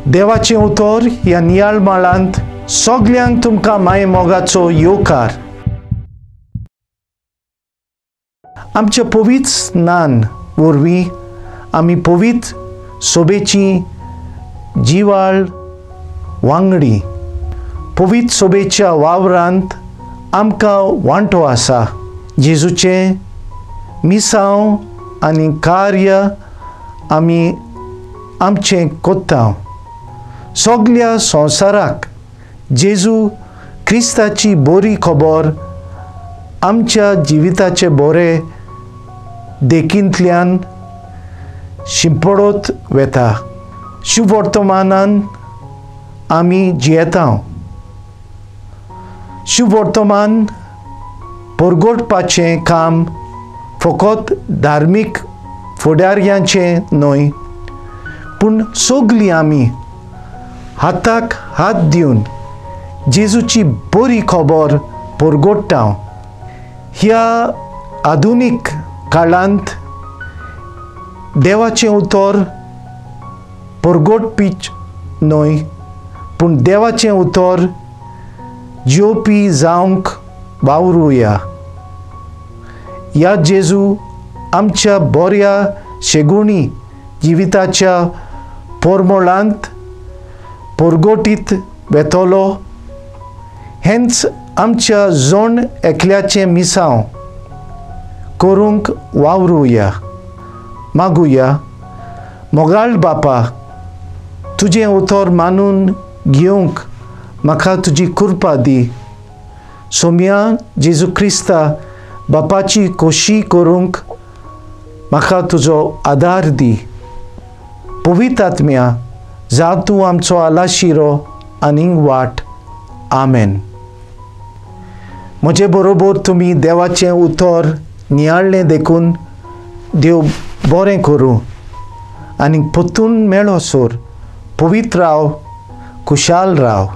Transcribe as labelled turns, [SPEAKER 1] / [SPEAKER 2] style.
[SPEAKER 1] देवाचें उतर ह्या नियाळ माळांत सगल्यांक तुमकां माये मोगाचो येवकार। आमच्या पवित्र स्नान वरवीं आमी पवित्र सोबेची जिवाळ वांगडी पवित्र सोबेच्या वावरांत आमकां वांटो आसा। जेजूचें मिसांव आनी कार्य आमी आमचें कोत्ता। सगल्या संवसाराक जेजू क्रिस्ताची बरी खबर आमच्या जिविताचे बरे देखींतल्यान शिंपडत वेता। शुभवर्तमानान आमी जियेता। शुभवर्तमान परगटपाचें काम फकत धार्मीक फुडाऱ्यांचें न्हय, पूण सगलीं आमी हाताक हात दिवन जेजूची बरी खबर परगट्टा। ह्या आधुनीक काळांत देवाचें उतर परगटपीच न्हय, पूण देवाचें उतर जियोपी जावंक वावरुया। ह्या जेजू आमच्या बऱ्या शेगुणी जिविताच्या पोरमोळांत परगटीत वेतलो। हेंच आमच्या जण एकल्याचें मिसांव करूंक वावरुया। मागुया, मोगाळ बापा, तुजें उतर मानून घेवंक म्हाका तुजी कृपा दी। सोम्या जेजू क्रिस्ता बापाची खोशी करूंक म्हाका तुजो आदार दी। पवित्र आत्म्या, जा तूं आमचो आलाशिरो आनीक वाट। आमेन। म्हजे बरोबर तुमी देवाचें उतर नियाळ्ळें देखून देव बरें करूं आनी परतून मेळो सोर। पवित्र राव, खुशाल राव।